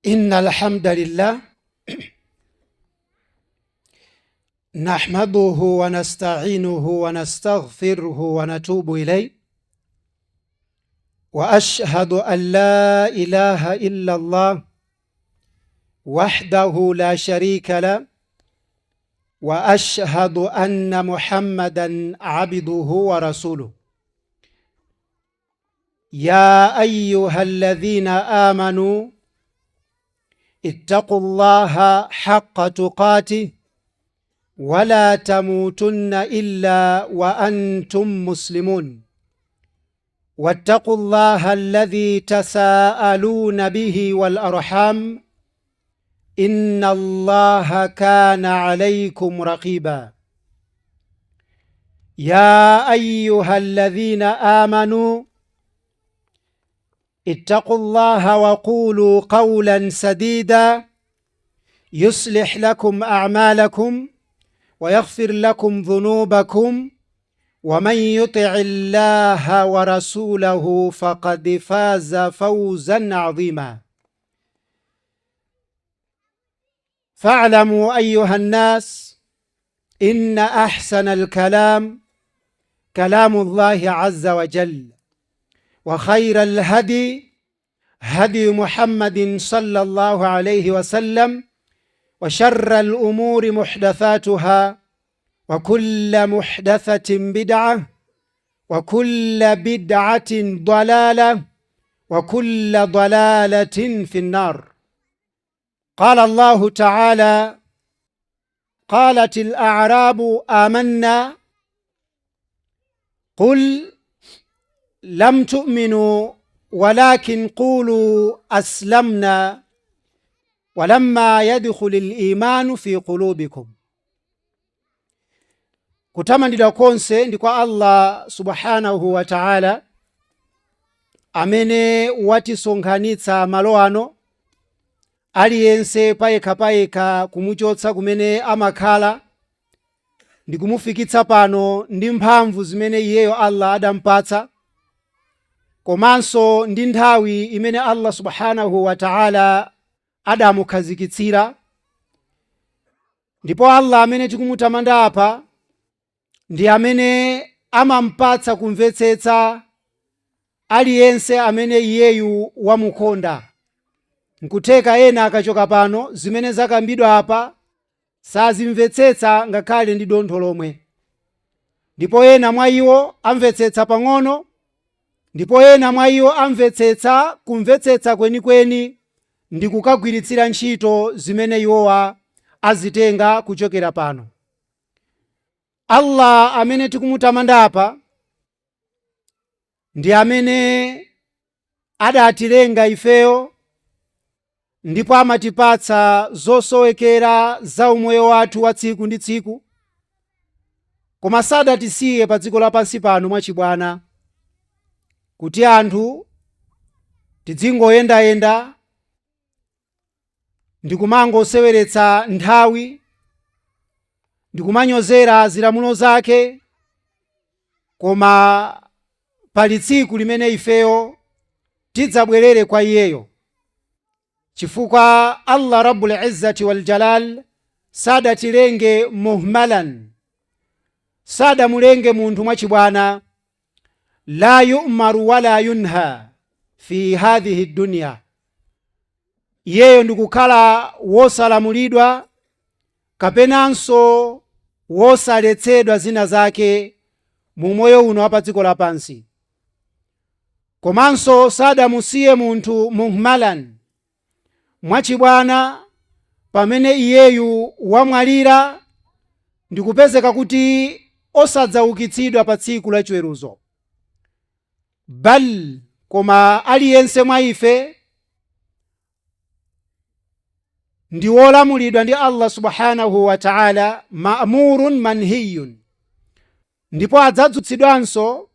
إن الحمد لله نحمده ونستعينه ونستغفره ونتوب إليه، وأشهد أن لا إله إلا الله وحده لا شريك له، وأشهد أن محمدا عبده ورسوله. يا أيها الذين آمنوا اتقوا الله حق تقاته ولا تموتن إلا وأنتم مسلمون، واتقوا الله الذي تساءلون به والأرحام إن الله كان عليكم رقيبا. يا أيها الذين آمنوا اتقوا الله وقولوا قولا سديدا يصلح لكم أعمالكم ويغفر لكم ذنوبكم، ومن يطع الله ورسوله فقد فاز فوزا عظيما. فاعلموا أيها الناس إن أحسن الكلام كلام الله عز وجل، وخير الهدي هدي محمد صلى الله عليه وسلم، وشر الأمور محدثاتها، وكل محدثة بدعة، وكل بدعة ضلالة، وكل ضلالة في النار. قال الله تعالى: قالت الأعراب آمنا، قل لم تؤمنوا ولكن قولوا أسلمنا ولما يدخل الإيمان في قلوبكم. Kutamandidwa konse ndi kwa Allah subhanahu wa ta'ala, amene watisonkhanitsa malo ano, aliyense payekhapayekha kumuchotsa kumene amakhala ndi kumufikitsa pano ndi mphamvu zimene iyeyo Allah adampatsa, komanso ndi nthawi imene Allah subhanahu wa ta'ala adamukhazikitsira. Ndipo Allah amene tikumutamanda apa ndi amene amampatsa kumvetsetsa aliyense amene iyeyu wamukonda. Nkutheka ena akachoka pano zimene zakambidwa apa sazimvetsetsa ngakhale ndi dontho lomwe, ndipo ena mwa iwo amvetsetsa pang'ono, ndipo ena mwa iwo amvetsetsa kumvetsetsa kwenikweni ndi kukagwiritsira ntchito zimene iwowa azitenga kuchokera pano. Allah amene tikumutamanda apa ndi amene adatilenga ifeyo ndipo amatipatsa zosowekera za umoyo wathu wa tsiku ndi tsiku, koma sadatisiye pa dziko lapansi pano mwachibwana kuti anthu tidzingoyendayenda ndi kumangoseweretsa nthawi ndi kumanyozera zilamulo zake, koma pali tsiku limene ifeyo tidzabwerere kwa iyeyo, chifukwa Allah Rabbul Izzati wal Jalal sadatilenge muhmalan, sadamulenge munthu mwachibwana, la yu'maru wala yunha fi hadhihi dunya, iyeyo ndikukhala wosalamulidwa kapenanso wosaletsedwa zina zake mu moyo uno wa pa dziko lapansi. Komanso sadamusiye munthu muhmalan mwachibwana pamene iyeyu wamwalira ndikupezeka kuti osadzaukitsidwa pa tsiku la chiweruzo. Bal, koma aliyense mwa ife ndi wolamulidwa ndi Allah subhanahu wa ta'ala, ma'murun manhiyun, ndipo adzadzutsidwanso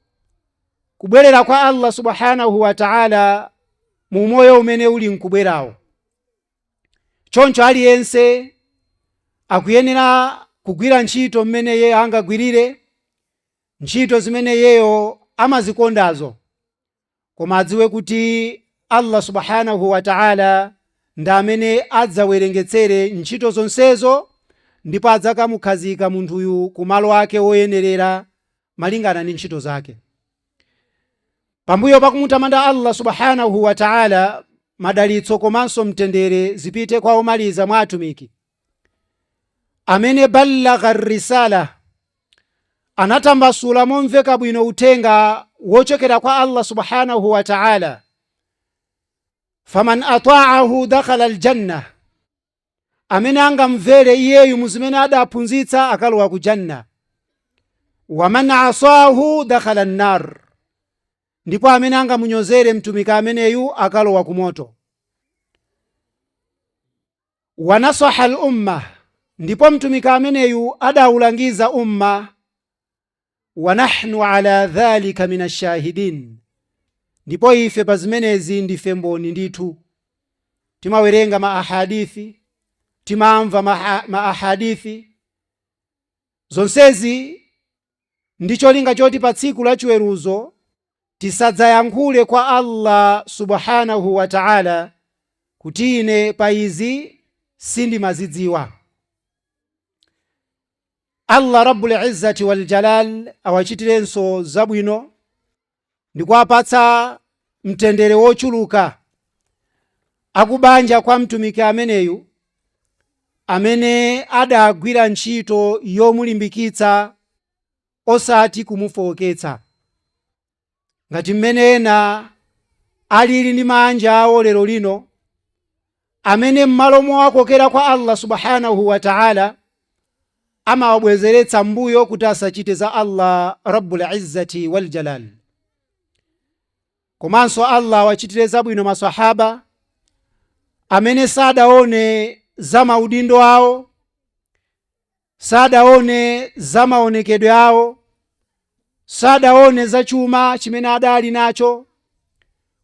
kubwerera kwa Allah subhanahu wa ta'ala mu moyo umene uli nkubwerawo. Choncho aliyense akuyenera kugwira ntchito mmene iye angagwirire ntchito zimene iyeyo amazikondazo, koma adziwe kuti Allah subhanahu wa ta'ala ndi amene adzawerengetsere ntchito zonsezo ndipo adzakamukhazika munthuyu ku malo ake woyenerera malingana ndi ntchito zake. Pambuyo pakumutamanda Allah subhanahu wa ta'ala, madalitso komanso mtendere zipite kwa omaliza mwa atumiki amene ballagha risala, anatambasula momveka bwino uthenga wochokera kwa Allah subhanahu wa ta'ala. Faman ata'ahu dakhala aljanna, amene angamvere iyeyu muzimene adaphunzitsa akalowa ku janna. Waman asahu dakhala nnar, ndipo amene angamunyozere mtumiki ameneyu akalowa ku moto. Wanasaha al umma, ndipo mtumiki ameneyu adawulangiza umma. Wa nahnu ala dhalika min ashahidin, ndipo ife pa zimenezi ndife mboni ndithu. Timawerenga ma ahadithi, timamva ma ahadithi, zonsezi ndi cholinga choti pa tsiku la chiweruzo tisadzayankhule kwa Allah subhanahu wa ta'ala kuti ine pa izi sindimazidziwa. Allah rabbul izzati wal jalal awachitirenso zabwino ndi kuwapatsa mtendere wochuluka akubanja kwa mtumiki ameneyu amene adagwira ntchito yomulimbikitsa osati kumufowoketsa, ngati mmene ena alili ndi manja awo lero lino, amene m'malo mowakokera kwa Allah subhanahu wa ta'ala amawabwezeretsa mbuyo kuti asachite za Allah rabbul izzati wal jalal. Komanso Allah awachitire zabwino masahaba amene sadaone za maudindo awo, sadaone za maonekedwe awo, sadaone za chuma chimene adali nacho,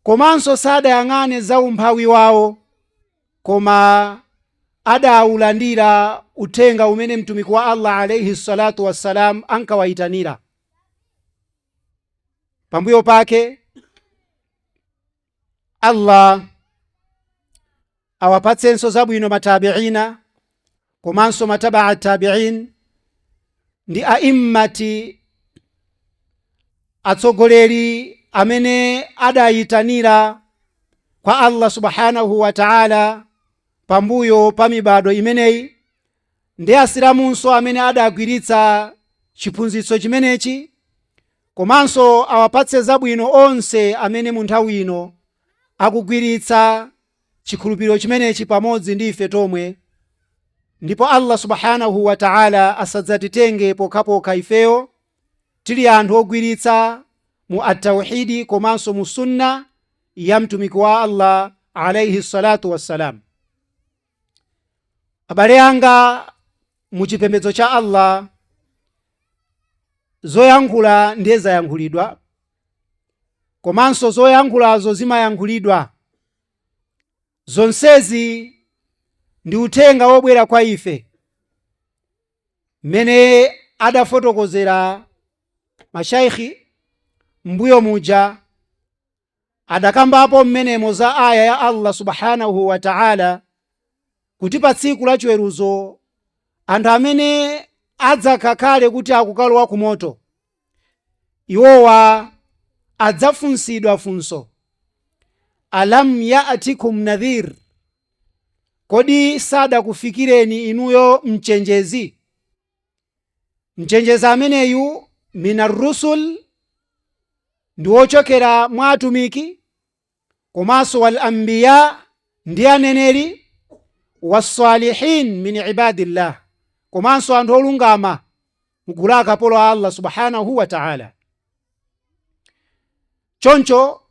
komanso sadayang'ane za umphawi wawo, koma adawulandira uthenga umene mtumiki wa Allah alayhi salatu wassalam ankawayitanira. Pambuyo pake Allah awapatsenso zabwino matabiina komanso matabaa tabiin ndi aimmati, atsogoleri amene adayitanira kwa Allah subhanahu wa ta'ala pambuyo pa mibado imeneyi, ndi asilamunso amene adagwiritsa chiphunzitso chimenechi, komanso awapatse zabwino onse amene mu nthawi ino akugwiritsa chikhulupiriro chimenechi pamodzi ndi ife tomwe. Ndipo Allah subhanahu wa ta'ala asadzatitenge pokhapokha ifeyo tili anthu ogwiritsa mu atauhidi komanso mu sunna ya mtumiki wa Allah alayhi salatu wassalam. Abale anga mu chipembedzo cha Allah, zoyankhula ndiye zayankhulidwa, komanso zoyankhulazo zimayankhulidwa. Zonsezi ndi uthenga wobwera kwa ife mmene adafotokozera mashaikhi mbuyo muja, adakambapo mmenemo za aya ya Allah subhanahu wa ta'ala kuti pa tsiku la chiweruzo anthu amene adzakakhale kuti akukalowa ku moto, iwowa adzafunsidwa funso, alam ya'tikum nadhir, kodi sadakufikireni inuyo mchenjezi? Mchenjezi ameneyu minar rusul, ndi wochokera mwa atumiki, komanso wal anbiya, ndi aneneri, wassalihin min ibadillah, komanso anthu olungama mgulu akapolo a Allah subhanahu wa ta'ala. Choncho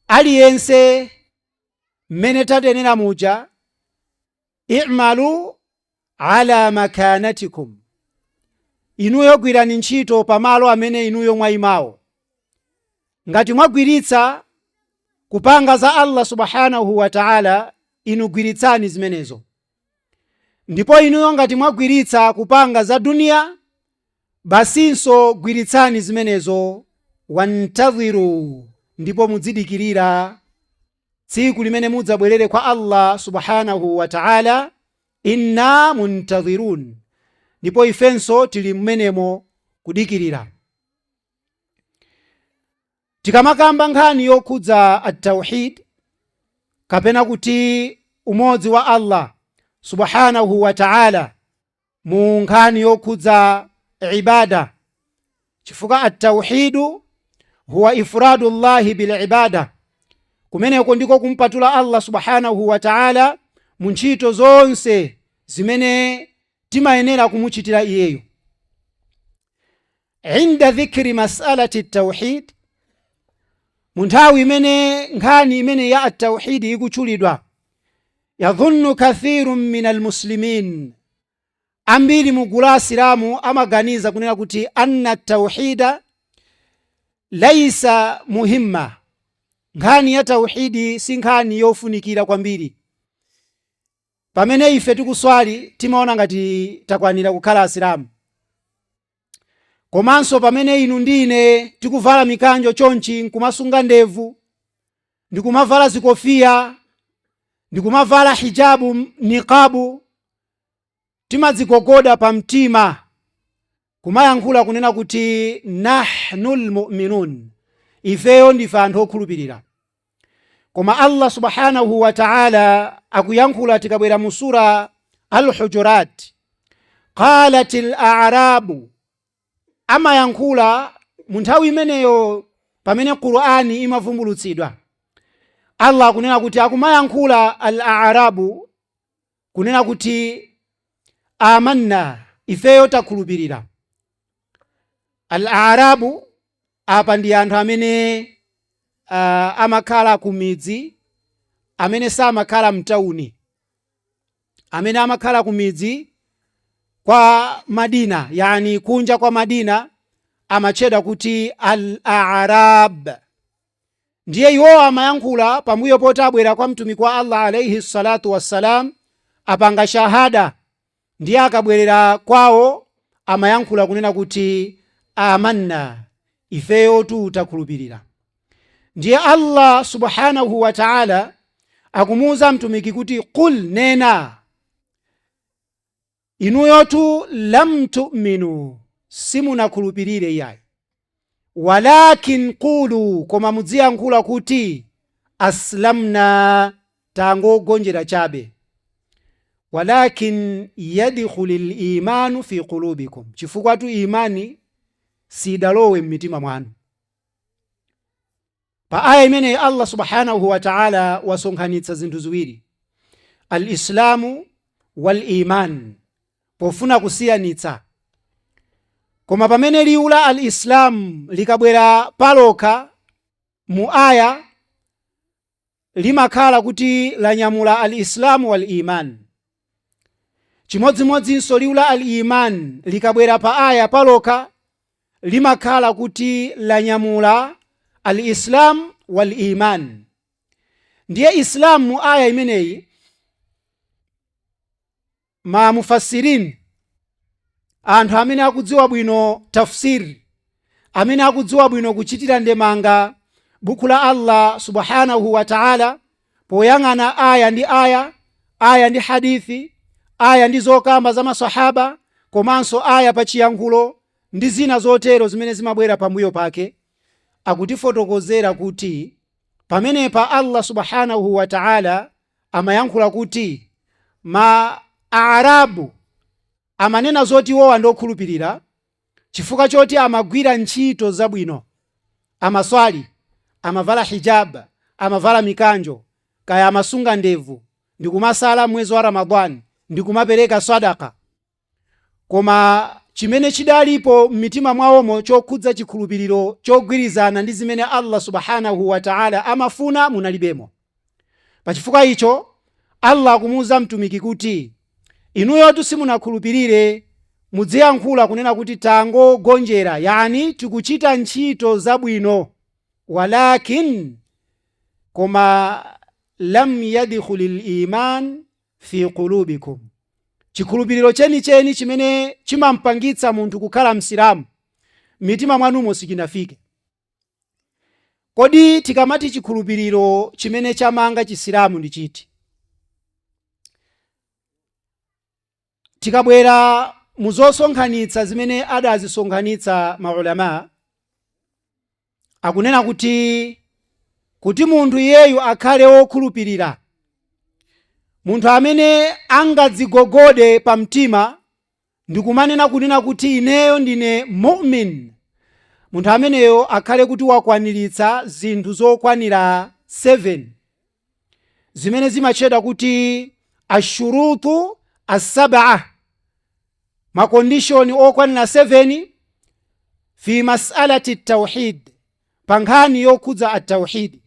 aliyense mmene tatenera muja, i'malu ala makanatikum, inuyo gwirani ntchito pamalo amene inuyo mwayimawo. Ngati mwagwiritsa kupanga za Allah subhanahu wa ta'ala, inu gwiritsani zimenezo. Ndipo inuyo ngati mwagwiritsa kupanga za duniya, basinso gwiritsani zimenezo. Wantadhiru, ndipo mudzidikirira Tsiku limene mudzabwerere kwa Allah subhanahu wa ta'ala, inna muntadhirun, ndipo ifenso tili mmenemo kudikirira. Tikamakamba nkhani yokhudza at-tauhid kapena kuti umodzi wa Allah subhanahu wa ta'ala mu nkhani yokhudza ibada, chifukwa at-tauhidu huwa ifradu llahi bil ibada, kumeneko ndiko kumpatula Allah subhanahu wa ta'ala mu ntchito zonse zimene timayenera kumuchitira iyeyo. Inda dhikri mas'alati tauhid, mu nthawi imene nkhani imene ya at-tauhidi ikutchulidwa, yadhunnu kathirun min almuslimin, ambiri mu gulu la Asilamu amaganiza kunena kuti anna tauhida laisa muhimma, nkhani ya tauhidi si nkhani yofunikira kwambiri. Pamene ife tikuswali timaona ngati takwanira kukhala Asilamu, komanso pamene inu ndi ine tikuvala mikanjo chonchi, nkumasunga ndevu, ndikumavala zikofiya, ndikumavala hijabu, niqabu, timadzigogoda pa mtima kumayankhula kunena kuti nahnu lmuminun, ifeyo ndife anthu okhulupirira. Koma Allah subhanahu wa ta'ala akuyankhula tikabwera mu sura Al-Hujurat, qalat al-a'rabu, amayankhula mu nthawi imeneyo pamene Qur'ani imavumbulutsidwa. Allah akunena kuti akumayankhula al-a'rabu kunena kuti amanna, ifeyo takhulupirira. Al-a'rabu apa ndi anthu amene amakhala ku midzi, amene samakhala mtawuni, amene amakhala ku midzi kwa Madina, yani kunja kwa Madina, amatchedwa kuti al-a'rab. Ndiye iwowo amayankhula pambuyo poti abwera kwa mtumiki wa Allah alayhi salatu wassalam, apanga shahada, ndiye akabwerera kwawo amayankhula kunena kuti amanna, ifeyo takhulupirira. Ndiye Allah subhanahu wa ta'ala akumuuza mtumiki kuti qul, nena, inuyotu lam tu'minu, simunakhulupirire iyayi, walakin qulu, koma mudziyankhula kuti aslamna, tangogonjera chabe, walakin yadkhulu limanu fi qulubikum, chifukwa tu imani sidalowe m'mitima mwanu. Pa aya imeneyi Allah subhanahu wa ta'ala wasonkhanitsa zinthu ziwiri, al-islamu wal iman, pofuna kusiyanitsa. Koma pamene liwu la al-islam likabwera palokha mu aya, limakhala kuti lanyamula al-islamu wal iman. Chimodzimodzinso liwu la al-iman likabwera pa aya palokha, limakhala kuti lanyamula al-islam wal iman. Ndiye islam mu aya imeneyi, ma mufassirin, anthu amene akudziwa bwino tafsir, amene akudziwa bwino kuchitira ndemanga buku la Allah subhanahu wa ta'ala poyang'ana aya ndi aya, aya ndi hadithi, aya ndi zokamba za masahaba, komanso aya pa chiyankhulo ndi zina zotero zimene zimabwera pambuyo pake, akutifotokozera kuti pamenepa Allah subhanahu wa ta'ala amayankhula kuti ma Aarabu amanena zoti iwowa ndokhulupirira chifukwa choti amagwira ntchito zabwino, amaswali, amavala hijab, amavala mikanjo, kaya amasunga ndevu, ndikumasala mwezi wa Ramadhan, ndikumapereka sadaka. Koma chimene chidalipo m'mitima mwawomo chokhudza chikhulupiriro chogwirizana ndi zimene Allah subhanahu wa ta'ala amafuna munalibemo. Pachifukwa icho Allah akumuuza mtumiki kuti inuyotu simunakhulupirire, mudziyankhula kunena kuti tangogonjera, yani tikuchita ntchito zabwino, walakin, koma lam yadkhuli liman fi qulubikum, chikhulupiriro chenicheni chimene chimampangitsa munthu kukhala msilamu mitima mwanumo sichinafike. Kodi tikamati chikhulupiriro chimene chamanga Chisilamu ndi chiti? Tikabwera mu zosonkhanitsa zimene adazisonkhanitsa maulama, akunena kuti kuti munthu iyeyu akhale wokhulupirira, munthu amene angadzigogode pamtima ndikumanena kunena kuti ineyo ndine mu'min, munthu ameneyo akhale kuti wakwaniritsa zinthu zokwanira 7 zimene zimatchedwa kuti ashurutu assab'a, makondishoni okwanira 7 fi mas'alati tauhid, pa nkhani yokhudza at-tauhid.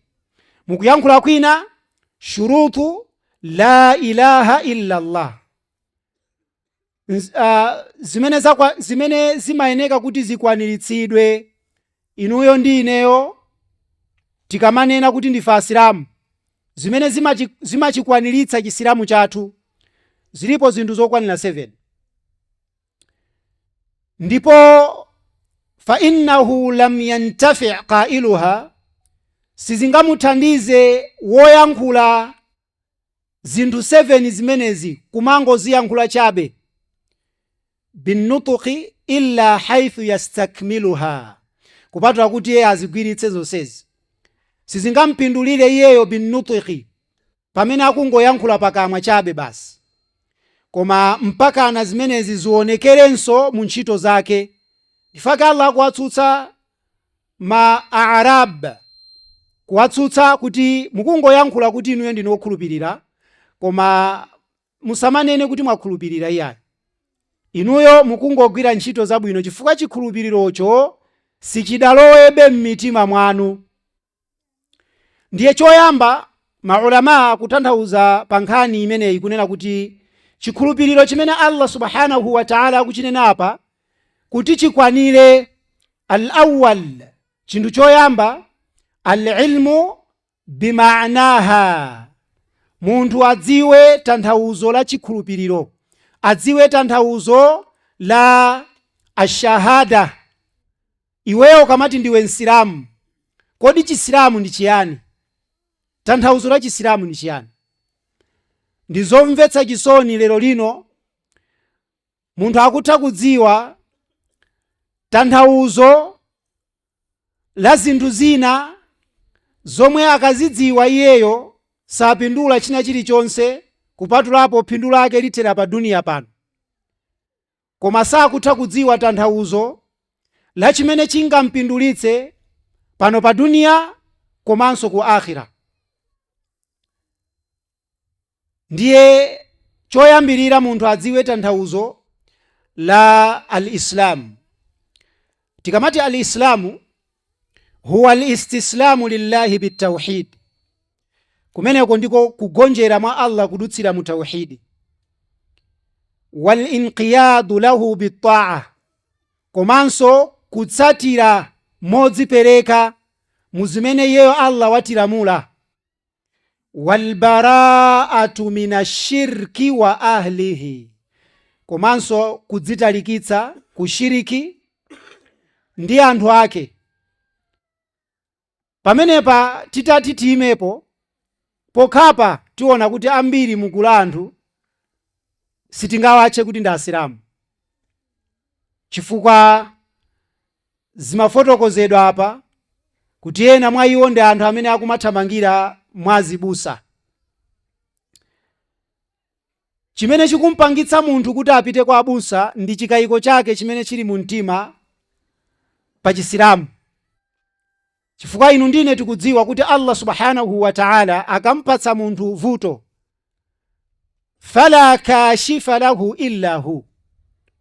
Mukuyankhula kwina, shurutu la ilaha illa Allah, zimene zimayeneka kuti zikwaniritsidwe inuyo ndi ineyo tikamanena kuti ndife Asilamu, zimene zimachikwaniritsa Chisilamu chathu, zilipo zinthu zokwanira 7. Ndipo fa innahu lam yantafi qailuha, sizingamuthandize woyankhula zinthu 7 zimenezi kumangoziyankhula chabe, binnutuqi illa haithu yastakmiluha, kupatula kuti iye azigwiritse zonsezi. Sizingampindulire iyeyo binnutuqi pamene akungoyankhula pakamwa chabe basi, koma mpakana zimenezi zionekerenso mu ntchito zake. Ndifake Allah akuwatsutsa ma Arab, kuwatsutsa kuti mukungoyankhula kuti inuyo ndinu okhulupirira, koma musamanene kuti mwakhulupirira iyayi. Inuyo mukungogwira ntchito zabwino chifukwa chikhulupirirocho sichidalowebe m'mitima mwanu. Ndiye choyamba maulama akutanthauza pa nkhani imeneyi kunena kuti chikhulupiriro chimene Allah subhanahu wa ta'ala akuchinena apa kuti chikwanire, al-awwal, chinthu choyamba, al-ilmu bima'naha, munthu adziwe tanthauzo la chikhulupiriro, adziwe tanthauzo la ashahada. Iweyo ukamati ndiwe Msilamu, kodi Chisilamu ndi chiyani? Tanthauzo la Chisilamu ndi chiyani? Ndi zomvetsa chisoni lero lino munthu akutha kudziwa tanthauzo la zinthu zina zomwe akazidziwa iyeyo sapindula china chilichonse kupatulapo phindu lake lithera pa duniya pano, koma sakutha kudziwa tanthauzo la chimene chingampindulitse pano pa duniya komanso ku akhira. Ndiye choyambirira munthu adziwe tanthauzo la al-Islam. Tikamati al-Islamu huwa al-istislamu lillahi bitawhid, kumeneko ndiko kugonjera mwa Allah kudutsira mu tauhidi, wal inqiyadu lahu bitaa, komanso kutsatira modzipereka mu zimene iyeyo Allah watilamula, walbaraatu minashirki wa ahlihi, komanso kudzitalikitsa ku shiriki ndi anthu ake. Pamenepa titati tiimepo pokhapa, tiona kuti ambiri mugulu la anthu sitingawatche kuti ndi Asilamu, chifukwa zimafotokozedwa apa kuti ena mwa iwo ndi anthu amene akumathamangira mwa azibusa. Chimene chikumpangitsa munthu kuti apite kwa abusa ndi chikayiko chake chimene chili mu mtima pa Chisilamu, chifukwa inu ndine tikudziwa kuti Allah subhanahu wa ta'ala akampatsa munthu vuto, fala kashifa lahu illa hu,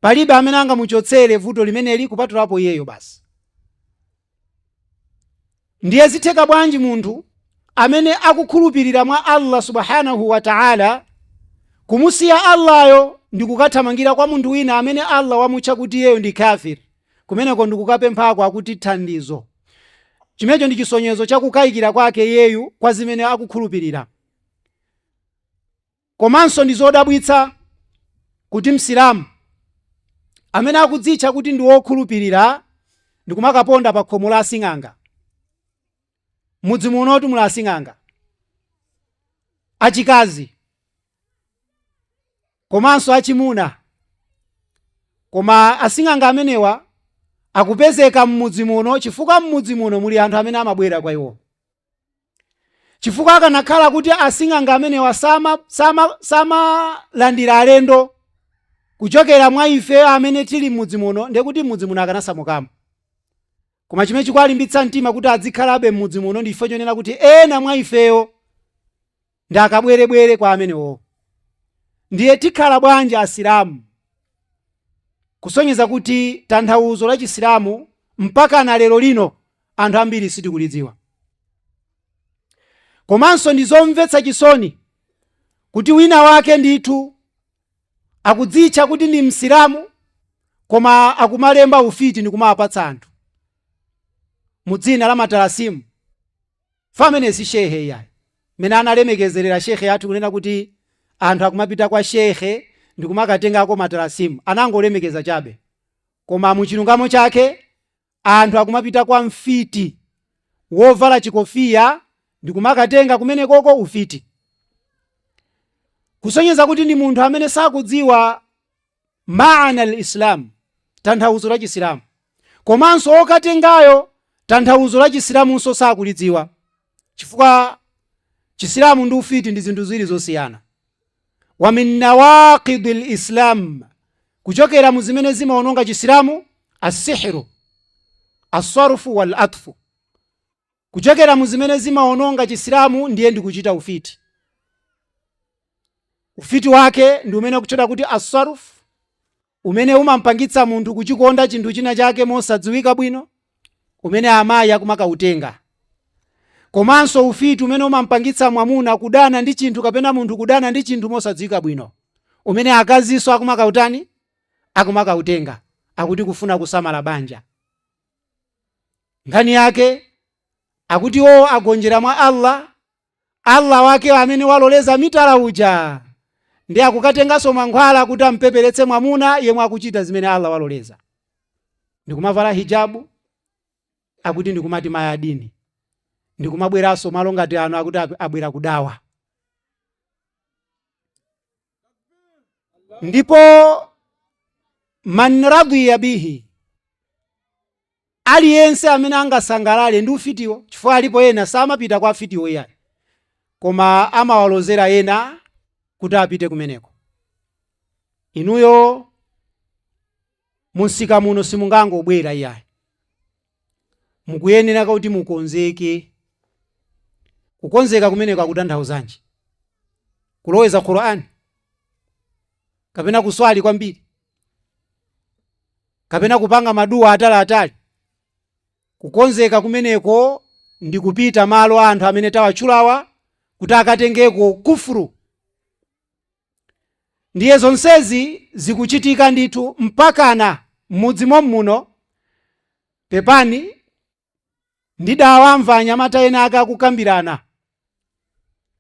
palibe amene angamuchotsere vuto limeneli kupatulapo iyeyo basi. Ndiye zitheka bwanji munthu amene akukhulupirira mwa Allah subhanahu wa ta'ala kumusiya Allahyo ndi kukathamangira kwa munthu wina amene Allah wamutcha kuti iyeyo ndi kafir, kumeneko ndikukapemphako akuti thandizo? Chimenecho ndi chisonyezo chakukayikira kwake iyeyu kwa zimene akukhulupirira. Komanso ndi zodabwitsa kuti Msilamu amene akudzitcha kuti ndi wokhulupirira ndikumakaponda pa khomo la asing'anga. Mudzi munotu muli asing'anga achikazi komanso achimuna, koma asing'anga amenewa akupezeka m'mudzi muno chifukwa m'mudzi muno muli anthu amene amabwera kwa iwo. Chifukwa akanakhala kuti asing'anga amenewa samalandira alendo kuchokera mwa ife amene tili m'mudzi muno, ndiye kuti m'mudzi muno akanasamukamo. Koma chimene chikuwalimbitsa mtima kuti adzikhalabe m'mudzi muno ndi chifukwa chonena kuti ena mwa ifeyo ndi akabwerebwere kwa amenewo. Ndiye tikhala bwanji Asilamu? Kusonyeza kuti tanthauzo la Chisilamu mpaka na lero lino anthu ambiri sitikulidziwa. Komanso ndi zomvetsa chisoni kuti wina wake ndithu akudzitcha kuti ndi Msilamu, koma akumalemba ufiti ndi kumawapatsa anthu mu dzina la matalasimu. Amene si shehe iyayi, mmene analemekezerera shehe athu kunena kuti anthu akumapita kwa shehe ndi kumakatengako matalasimu, anangolemekeza chabe, koma muchilungamo chake anthu akumapita kwa mfiti wovala chikofiya ndi kumakatenga kumenekoko ufiti, kusonyeza kuti ndi munthu amene sakudziwa maana al-Islam, tanthauzo la Chisilamu, komanso okatengayo tanthauzo la Chisilamunso sakulidziwa, chifukwa Chisilamu ndi ufiti ndi zinthu ziwiri zosiyana. Wa min nawaqidi lislam, kuchokera mu zimene zimaononga Chisilamu, assihru assarfu wal atfu. Kuchokera mu zimene zimaononga Chisilamu ndiye ndikuchita ufiti. Ufiti wake ndi umene ukutchedwa kuti assarf, umene umampangitsa munthu kuchikonda chinthu china chake mosadziwika bwino, umene amayi akumakautenga, komanso ufiti umene umampangitsa mwamuna kudana ndi chinthu kapena munthu kudana ndi chinthu mosadziwika bwino, umene akazinso akumakautani, akumakautenga, akuti kufuna kusamala banja. Nkhani yake akuti o agonjera mwa Allah, Allah wake amene waloleza mitala uja, ndi akukatenganso mankhwala kuti ampeperetse mwamuna yemwe akuchita zimene Allah waloleza, ndikumavala hijabu, akuti ndikumati maya dini, ndikumabweranso malo ngati ano, akuti abwera kudawa. Ndipo man radiya bihi, aliyense amene angasangalale ndi ufitiwo, chifukwa alipo ena samapita kwa afitiwo iyayi, koma amawalozera ena kuti apite kumeneko. Inuyo munsika muno simungangobwera iyayi, mukuyenera kuti mukonzeke. Kukonzeka kumeneko akutanthauzanji? Kuloweza Qur'an, kapena kuswali kwambiri, kapena kupanga maduwa ataliatali? Kukonzeka kumeneko ndi kupita malo anthu amene tawatchulawa kuti akatengeko kufuru. Ndiye zonsezi zikuchitika ndithu mpakana m'mudzi mommuno. Pepani, ndidawamva anyamata ena ake akukambirana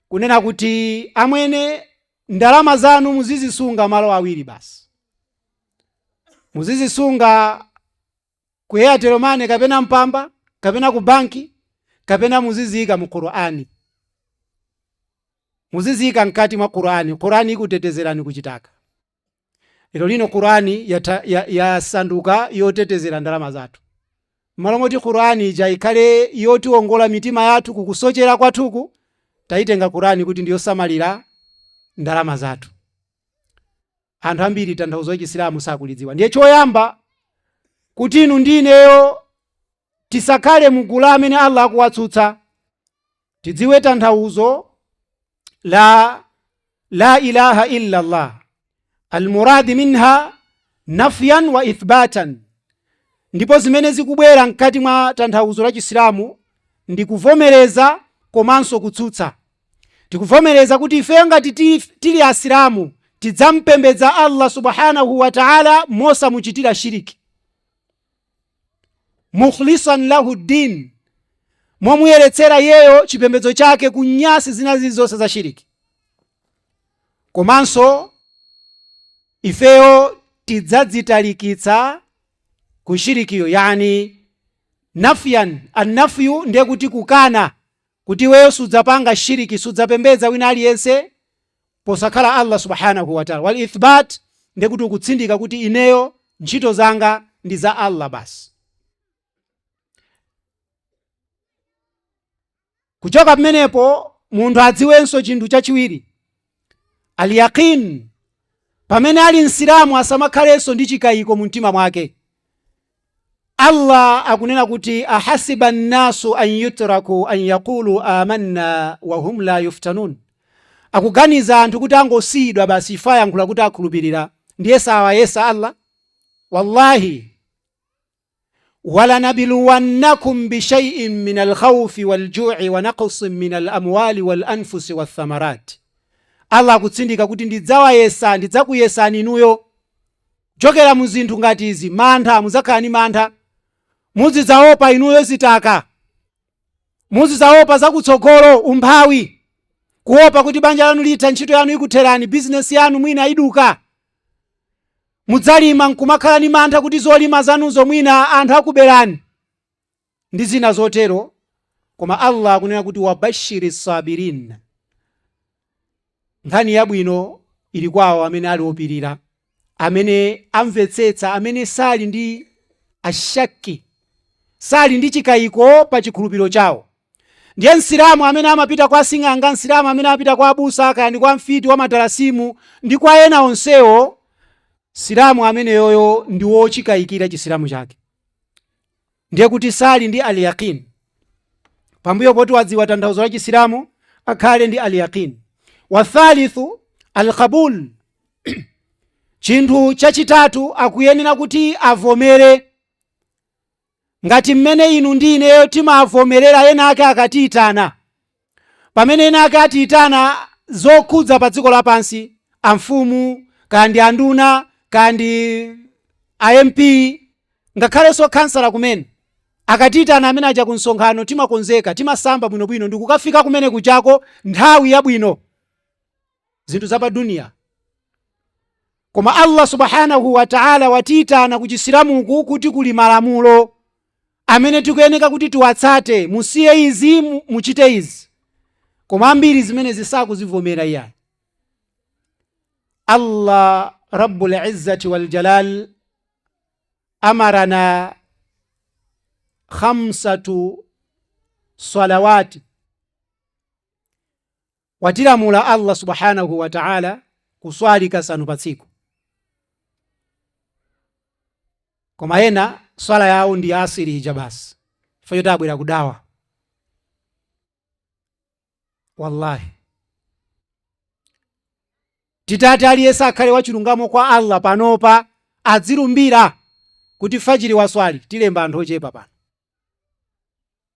kunena kuti amwene, ndalama zanu muzizisunga malo awiri basi, muzizisunga ku Airtel Money kapena Mpamba kapena ku banki, kapena muziziyika mu Qur'ani, muziziyika mkati mwa Qur'ani, Qur'ani ikutetezerani kuchitaka. Lero lino Qur'ani yasanduka yotetezera ndalama zathu. M'malo moti Qur'ani ija ikhale yotiwongola mitima yathu kukusochera kwathuku, tayitenga Qur'ani kuti ndiyosamalira ndalama zathu. Anthu ambiri tanthauzo la Chisilamu sakulidziwa. Ndiye choyamba kuti inu ndi ineyo tisakhale mugulu amene Allah akuwatsutsa, tidziwe tanthauzo la la ilaha illa Allah, almuradi minha nafyan wa ithbatan. Ndipo zimene zikubwera mkati mwa tanthauzo la Chisilamu ndi kuvomereza komanso kutsutsa. Tikuvomereza kuti ifeyo ngati tili Asilamu tidzampembedza Allah subhanahu wa ta'ala mosamuchitira shiriki, mukhlisan lahu din, momuyeretsera iyeyo chipembedzo chake ku nyasi zina zilizonse za shiriki. Komanso ifeyo tidzadzitalikitsa ku shirikiyo, yani nafyan. Annafyu ndiye kuti kukana. Kuti iweyo sudzapanga shiriki, sudzapembedza wina aliyense posakhala Allah subhanahu wa ta'ala. Wal ithbat ndekuti ukutsindika kuti ineyo ntchito zanga ndi za Allah basi. Kuchoka pamenepo munthu adziwenso chinthu chachiwiri, al-yaqin. Pamene ali Msilamu asamakhalenso ndi chikayiko mu mtima mwake. Allah akunena kuti ahasiba nnasu an yutraku an yaqulu amanna wa hum la yuftanun. Akuganiza anthu kuti angosiyidwa basi ife ayankhula kuti akhulupirira ndiye sawayesa Allah? Wallahi walanabiluwannakum bishaiin min alkhawfi waljui wa naqsin min alamwali walanfusi wathamarat. Allah akutsindika kuti ndidzawayesa, ndidzakuyesani inuyo kuchokera mu zinthu ngati izi: mantha, mudzakhala ndi mantha, muzidzaopa inuyo zitaka, muzidzaopa zakutsogolo, umphawi, kuopa kuti banja lanu litha, ntchito yanu ikutherani, bizinesi yanu mwina iduka. Mudzalima nkumakhala ndi mantha kuti zolima zanuzo mwina anthu akuberani ndi zina zotero. Koma Allah akunena kuti wabashiri sabirin, nkhani yabwino ili kwa awo amene ali opirira, amene amvetsetsa, amene sali ndi ashaki, sali ndi chikayiko pa chikhulupiriro chawo. Ndiye Msilamu amene amapita kwa sing'anga, Msilamu amene amapita kwa abusa, kaya ndi kwa mfiti wa matalasimu ndi kwa ena onsewo, Msilamu ameneyoyo ndi wochikayikira Chisilamu chake, ndiye kuti sali ndi al-yaqin. Pambuyo poti wadziwa tanthauzo la Chisilamu, akhale ndi al-yaqin. Wathalithu al-qabul, chinthu chachitatu akuyenera kuti avomere. Ngati mmene inu ndi ineyo timavomerera ena ake akatiyitana, pamene ena ake atiyitana zokhudza pa dziko lapansi, amfumu, kaya ndi anduna, kaya ndi a MP, ngakhalenso khansala kumene, akatiyitana amene aja ku msonkhano, timakonzeka, timasamba bwinobwino ndikukafika kumene kuchako nthawi yabwino, zinthu za pa duniya. Koma Allah subhanahu wa ta'ala watiyitana ku Chisilamuku kuti kuli malamulo amene tikuyeneka kuti tiwatsate, musiye izi, muchite izi. Koma ambiri zimenezi sakuzivomera iyayi. Allah rabbul izzati wal jalal amarana khamsatu salawati, watilamula Allah subhanahu wa ta'ala kuswali kasanu pa tsiku. Koma ena swala yawo ndi asiri ija basi, chifukwa choti abwera kudawa. Wallahi, titati aliyense akhale wachilungamo kwa Allah panopa, adzilumbira kuti fajiri waswali, tilemba anthu ochepa pano.